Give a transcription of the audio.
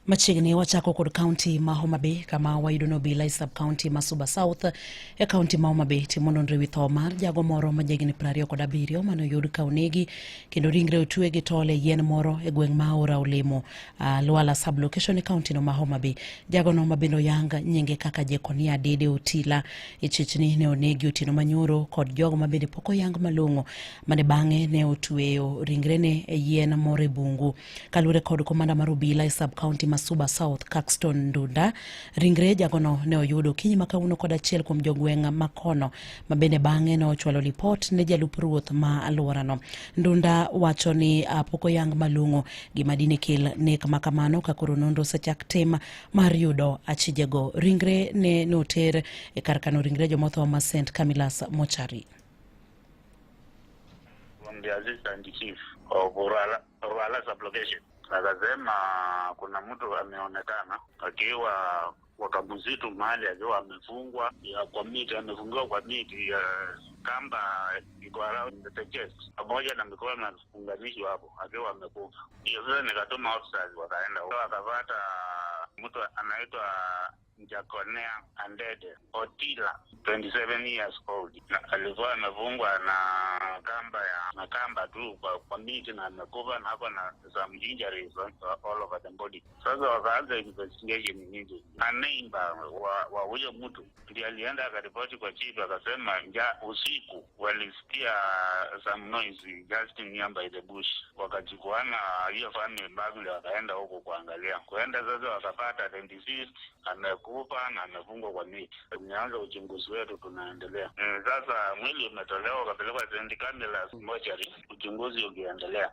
Machiegni wachako kod kaunti ma Homa Bay kama wayudo ni obila e sub kaunti ma Suba South e kaunti ma Homa Bay timo nonro ewi tho mar jago moro ma jahigni 27 mane oyud ka onegi kendo ringre otwe gi tol e yien moro e gweng' ma Aora Olemo Lwala sub location e kaunti no ma Homa Bay. Jagono ma bende oyang nyinge kaka Jekonia Dede Otila e chechni ne onegi otieno manyoro kod jogo ma bende pok oyang malong'o mane bang'e ne otweyo ringrene e yien moro e bungu. Kaluwore kod komanda mar obila e sub county ma Suba South, Caxton Ndunda, ringre jagono ne oyudo okinyi ma kawuono kod achiel kuom jogweng' ma kono ma bende bang'e ne ochwalo lipot ne jalup ruoth ma alworano. Ndunda wacho ni pok oyang malong'o gima dine kel nek ma kamano ka koro nonro osechak tim mar yudo achijego. Ringre ne noter e kar kano ringre jomotho ma St. Camillus Mortuary. From the assistant chief of Urala, Urala sublocation akasema kuna mtu ameonekana akiwa kwa kamsitu mahali akiwa amefungwa kwa miti, amefungiwa kwa miti ya kamba iko around the chest pamoja na mikono amefunganishwa hapo akiwa amekufa. Ndio sasa nikatuma officers wakaenda wakapata mtu anaitwa Njakonea Andede Otila 27 years old, na alikuwa amefungwa na kamba ya na kamba tu kwa miti na amekufa na ako na some injuries all over the body. Sasa wakaanza investigation nyingi. A neighbor wa huyo mtu ndiye alienda akaripoti kwa chief, akasema nja usiku walisikia some noise just near by the bush, wakachukuana hiyo family family wakaenda huko kuangalia. Kuenda sasa wakapata the deceased amekufa na amefungwa kwa miti. Tumeanza uchunguzi wetu, tunaendelea. Sasa mwili umetolewa ukapelekwa St. Camillus mortuary, uchunguzi ukiendelea.